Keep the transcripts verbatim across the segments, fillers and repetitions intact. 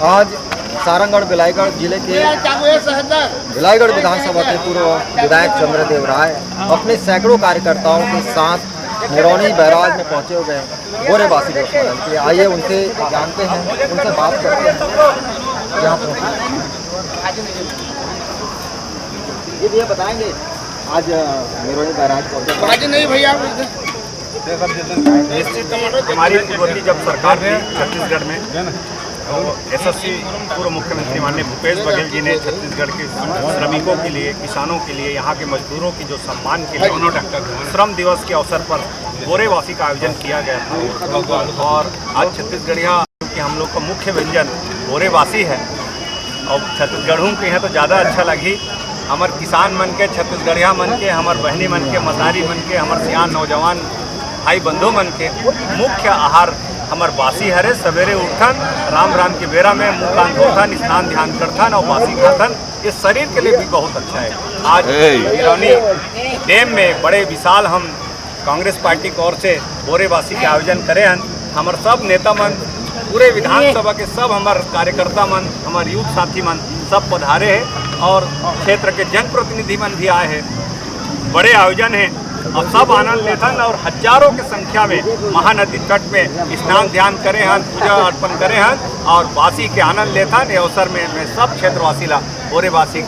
आज सारंगढ़ बिलाईगढ़ जिले के बिलाईगढ़ विधानसभा के पूर्व विधायक चंद्रदेव राय अपने सैकड़ों कार्यकर्ताओं के साथ मेरौनी बैराज में पहुंचे हुए हैं बोरेबासी दिवस मनाने के लिए। आइए उनसे जानते हैं, उनसे बात करते हैं। यहाँ पहुंचे। ये भैया बताएंगे आज, अ, मेरौनी बैराज पहुंचे। आज नहीं भैया, निश्चित ही हमारी पूर्ववर्ती जब सरकार थी छत्तीसगढ़ में, तो यशस्वी पूर्व मुख्यमंत्री माननीय भूपेश बघेल जी ने छत्तीसगढ़ के श्रमिकों के लिए, किसानों के लिए, यहाँ के मजदूरों की जो सम्मान के लिए श्रम दिवस के अवसर पर बोरेबासी का आयोजन किया गया था। और आज छत्तीसगढ़िया कि हम लोग का मुख्य व्यंजन बोरेबासी है। और छत्तीसगढ़ों के यहाँ तो ज़्यादा अच्छा लगी। हमर किसान मन के, छत्तीसगढ़िया मन के, हमर बहनी मन के, मतारी मन के, हमर सियान नौजवान भाई बंधु मन के मुख्य आहार हमर बासी हरे। सवेरे उठन, राम राम के बेरा में मुँह कान धोथन, स्नान ध्यान करथन और बासी खाथन। ये शरीर के लिए भी बहुत अच्छा है। आज ए। मेरौनी डैम में बड़े विशाल हम कांग्रेस पार्टी की ओर से बोरेबासी के आयोजन करे हन। हमर सब नेता मन, पूरे विधानसभा के सब हमर कार्यकर्ता मन, हमर यूथ साथी मन सब पधारे हैं और क्षेत्र के जनप्रतिनिधि मन भी आए हैं। बड़े आयोजन है और सब आनंद लेथन और हजारों के संख्या में महानदी तट में स्नान ध्यान करे हन, पूजा अर्पण करे हन और बासी के आनंद लेथन। ये अवसर में मैं सब क्षेत्रवासी ला बोरेबासी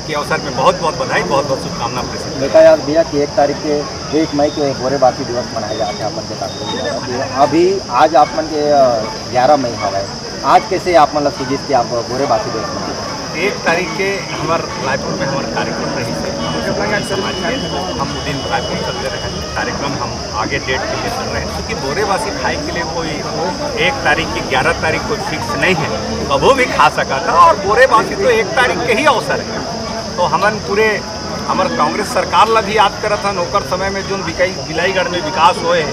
के अवसर में बहुत बहुत बधाई, बहुत बहुत शुभकामना प्रेषित। बेटा याद भैया कि एक तारीख के, एक मई के बोरेबासी दिवस मनाया जाता है अपन के कार्यक्रम। अभी आज आप मन के, अ, ग्यारह मई हवा है, आज कैसे आप मन ला सूझिस कि आप बोरेबासी दिवस मनाए? एक तारीख के हमर रायपुर में हमर कार्यक्रम रही से समाज के, हम दिन रायपुर चलते रहे, कार्यक्रम हम आगे डेट के लिए सुन रहे हैं, क्योंकि बोरेबासी खाए के लिए कोई एक तारीख की ग्यारह तारीख कोई फिक्स नहीं है, कभू भी खा सका था। और बोरेबासी तो एक तारीख के ही अवसर है, तो हमन पूरे हमर कांग्रेस सरकार ला भी याद करत हन। ओकर समय में जोन बिकाई बिलाईगढ़ में विकास होए,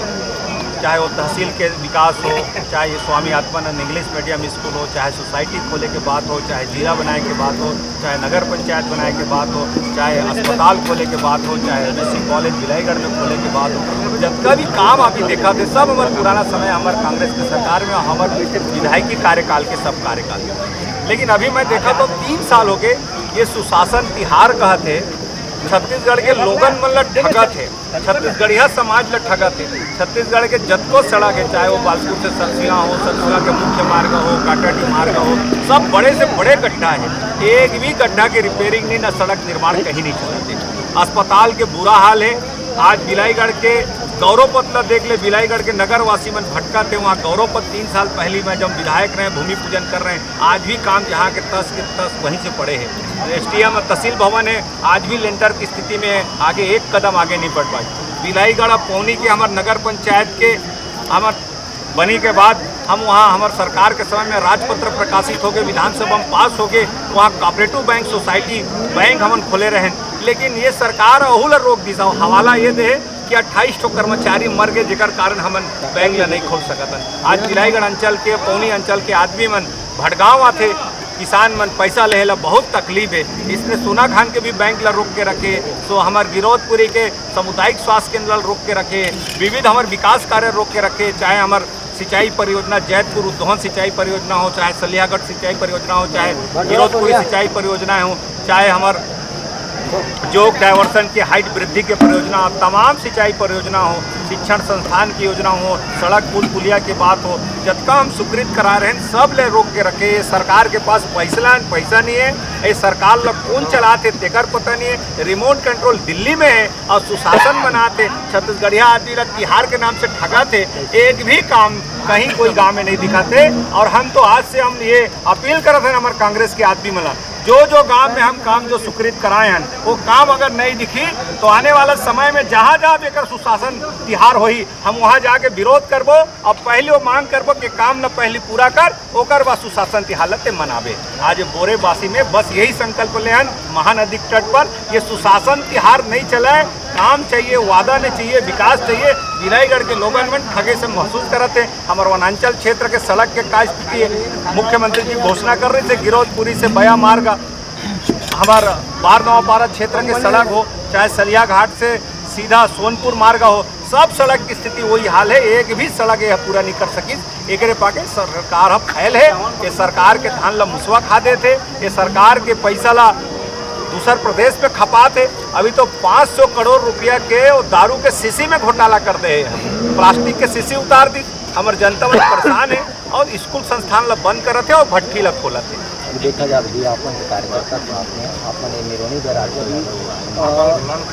चाहे वो तहसील के विकास हो, चाहे ये Swami Atmanand English medium school हो, चाहे सोसाइटी खोले के बात हो, चाहे जिला बनाए के बात हो, चाहे नगर पंचायत बनाए के बात हो, चाहे अस्पताल खोले के बात हो, चाहे एमएससी कॉलेज बिलाईगढ़ में खोले के बात हो, जतका भी काम अभी देखा थे, सब हमर पुराना समय, हमर कांग्रेस के सरकार में, हमर विधायकी कार्यकाल के सब कार्यकाल। लेकिन अभी मैं देखा तो तीन साल हो गए, ये सुशासन तिहार कहत हे, छत्तीसगढ़ के लोगन मन ला ठगत हे, छत्तीसगढ़िया समाज ला ठगत हे। छत्तीसगढ़ के जतको सड़क है, चाहे वो बालपुर से सरसिंगा हो, सरसिंगा के मुख्य मार्ग हो, काटाटी मार्ग हो, सब बड़े से बड़े गड्ढा है। एक भी गड्ढा के रिपेयरिंग नहीं, ना सड़क निर्माण कहीं नहीं चलत हे। अस्पताल के बुरा हाल है। आज बिलाईगढ़ के गौरव पथ ला देख ले, बिलाईगढ़ के नगर वासी मन भटकत हे। वहाँ गौरव पथ तीन साल पहली मैं जब विधायक रहे, भूमि पूजन कर रहे हैं, आज भी काम जहाँ के तस के तस वहीं से पड़े हैं। एसडीएम तहसील भवन है, आज भी लेंटर की स्थिति में है, आगे एक कदम आगे नहीं बढ़ पाई। बिलाईगढ़ अब पौनी के हमर नगर पंचायत के हमर बनी के बाद हम वहाँ हमर सरकार के समय में राजपत्र प्रकाशित हो गए, विधानसभा में पास हो गए, वहाँ कोऑपरेटिव बैंक सोसाइटी बैंक हमन खोले रहे, लेकिन ये सरकार अहू ला रोक दिस। हवाला ये दे कि अट्ठाईस ठो कर्मचारी मर गए, जेकर कारण हमन बैंक ला नहीं खोल सकत हन। आज बिलाईगढ़ अंचल के, पौनी अंचल के आदमी मन भटगांव आथे, किसान मन पैसा लेहे ला बहुत तकलीफ है। इसने सोना खान के भी बैंक ला रोक के रखे, सो हमर गिरौदपुरी के सामुदायिक स्वास्थ्य केंद्र ला रोक के रखे, विविध हमर विकास कार्य रोक के रखे, चाहे हमर सिंचाई परियोजना, जैतपुर उद्वहन सिंचाई परियोजना हो, चाहे सलियागढ़ सिंचाई परियोजना हो, चाहे गिरौदपुरी सिंचाई परियोजना हो, चाहे हमर जोंक डायवर्सन के हाइट वृद्धि के परियोजना, तमाम सिंचाई परियोजना हो, शिक्षण संस्थान की योजना हो, सड़क पुल पुलिया के बात हो, जतका हम स्वीकृत करा रहे हैं, सब ले रोक के रखे। ये सरकार के पास पैसा, पैसा नहीं है, ये सरकार ला कौन चलाते तेकर पता नहीं है। रिमोट कंट्रोल दिल्ली में है और सुशासन बनाते, छत्तीसगढ़िया आदमी ला तिहार के नाम से ठगाते, एक भी काम कहीं कोई गांव में नहीं दिखाते। और हम तो आज से हम ये अपील करत हैं हमारे कांग्रेस के आदमी मन ला, जो जो गांव में हम काम जो स्वीकृत कराए हैं, वो काम अगर नहीं दिखी, तो आने वाला समय में जहां जहां भी एकर सुशासन तिहार होही, हम वहां जाके विरोध करबो। अब पहले वो मांग करबो कि काम न पहले पूरा कर, ओकर बाद सुशासन तिहार ल ते मनाबे। आज बोरेबासी में बस यही संकल्प ले हन, महानदी के तट पर ये सुशासन तिहार नहीं चलाए, काम चाहिए, वादा नहीं चाहिए, विकास चाहिए। बिलाईगढ़ के लोगन मन ठगे से महसूस करत हे। हमर वनांचल क्षेत्र के सड़क के का स्थिति है, मुख्यमंत्री जी घोषणा कर रहे थे गिरौदपुरी से बया मार्ग, हमार बार नवापारा क्षेत्र के सड़क हो, चाहे सलिया घाट से सीधा सोनपुर मार्ग हो, सब सड़क की स्थिति वही हाल है, एक भी सड़क ये पूरा नहीं कर सकिस। एकरे पाके सरकार ह फैल है, ये सरकार के धान ला मुसवा खा देथे, ये सरकार के पैसा ला दूसर प्रदेश में खपात है। अभी तो पाँच सौ करोड़ रुपया के वो दारू के शीशी में घोटाला कर दे है, प्लास्टिक के शीशी उतार दी। हमर जनता मन परेशान है और स्कूल संस्थान ला बंद करत है और भट्ठी ला खोलत है। देखा जाए भी आप मन के कार्यकर्ता के साथ में आप मन ये मिरोनी बैराज में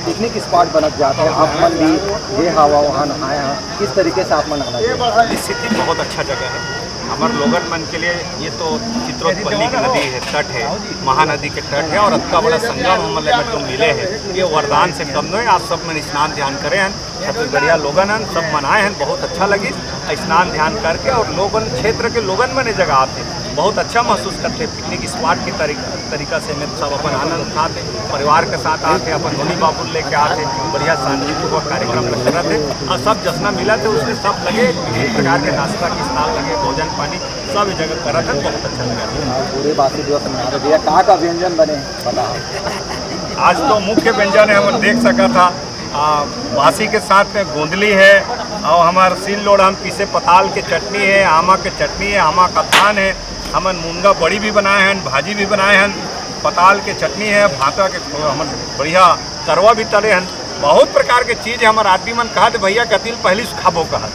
पिकनिक स्पॉट बनत जात है, आप मन भी ये हवा वहाँ नहाए हैं, किस तरीके से आप मन आना चाहिए? स्थिति बहुत अच्छा जगह है हमारे लोगन मन के लिए। ये तो चित्रोत्पल्ली की नदी है, तट है, महानदी के तट है और अतका बड़ा संगम हमन ला जो मिले है, ये वरदान से कम नहीं। आप सब मन स्नान ध्यान करे हैं, छत्तीसगढ़िया लोगन हन, सब मनाए हन, बहुत अच्छा लगिस स्नान ध्यान करके। और लोगन, क्षेत्र के लोगन मन ये जगह आथे, बहुत अच्छा महसूस करथे। पिकनिक स्पॉट के तरीका तरीका से में सब अपन आनंद उठाथे, परिवार के साथ आथे, अपन धोनी बाबू लेके आथे, बढ़िया शांतिपूर्वक कार्यक्रम करथे और सब जसना मिलथे उसमें सब लगे एक प्रकार के नाश्ता की स्टॉल लगे, भोजन पानी सब ये जगह करत है, बहुत अच्छा लगा। पूरे बासी दिवस मना रहे भैया, का का व्यंजन बने बताओ। आज तो मुख्य व्यंजन है, हमन देख सकत हा, आ, बासी के साथ में गोंदली है और हमार सील लोढ़ा में पीसे पताल के चटनी है, आमा के चटनी है, आमा का थान है, हमन मुनगा बड़ी भी बनाए हैं, भाजी भी बनाए हैं, पताल के चटनी है, भांटा के हमन बढ़िया तरवा भी तले हैं। बहुत प्रकार के चीज है। हमार आदमी मन कहत भैया कतिल पहली से खाबो कहत,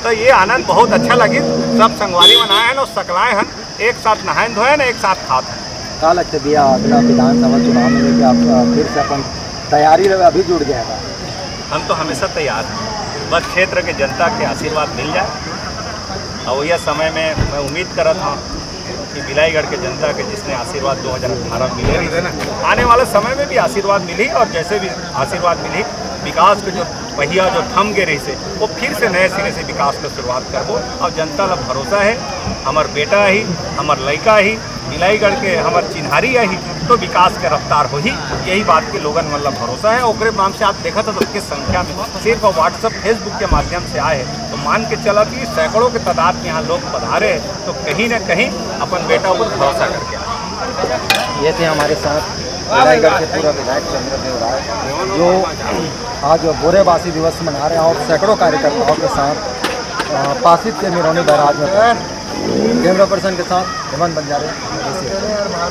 तो ये आनंद बहुत अच्छा लगिस। सब संगवारी मन आए हैं और सकलाए हैं, एक साथ नहाए धोए हैं, एक साथ खात हैं। का लगता भैया, अगला विधानसभा चुनाव में लेके आप अ, फिर से अपन तैयारी रहे, अभी जुड़ गया है? हम तो हमेशा तैयार हैं, बस क्षेत्र के जनता के आशीर्वाद मिल जाए। और यह समय में मैं उम्मीद करत हूँ कि बिलाईगढ़ के जनता के जिसने आशीर्वाद दो हज़ार अठारह में मिले, आने वाला समय में भी आशीर्वाद मिली और जैसे भी आशीर्वाद मिली, विकास के जो पहिया जो थम गए रही से, वो फिर से नए सिरे से विकास की शुरुआत करबो। और जनता ला भरोसा है, हमार बेटा ही, हमार लड़का ही, बिलाईगढ़ के हमार चिन्हारी ही, तो विकास के रफ्तार होही। यही बात के लोगन मन ला भरोसा है। ओकरे नाम से आप देखत हो तो किस संख्या में सिर्फ WhatsApp, Facebook के माध्यम से आए हैं, तो मान के चला कि सैकड़ों के तादाद में यहाँ लोग पधारे हैं, तो कहीं ना कहीं अपन बेटा ऊपर भरोसा करके आए। ये थे हमारे साथ बिलाईगढ़ के पूर्व विधायक चंद्रदेव राय, जो आज बोरेबासी दिवस मना रहे हैं और सैकड़ों कार्यकर्ताओं के साथ अ, पासित के मिरोनी बैराज में पहुंचे। कैमरा पर्सन के साथ हेमंत बंजारे, एसीएन।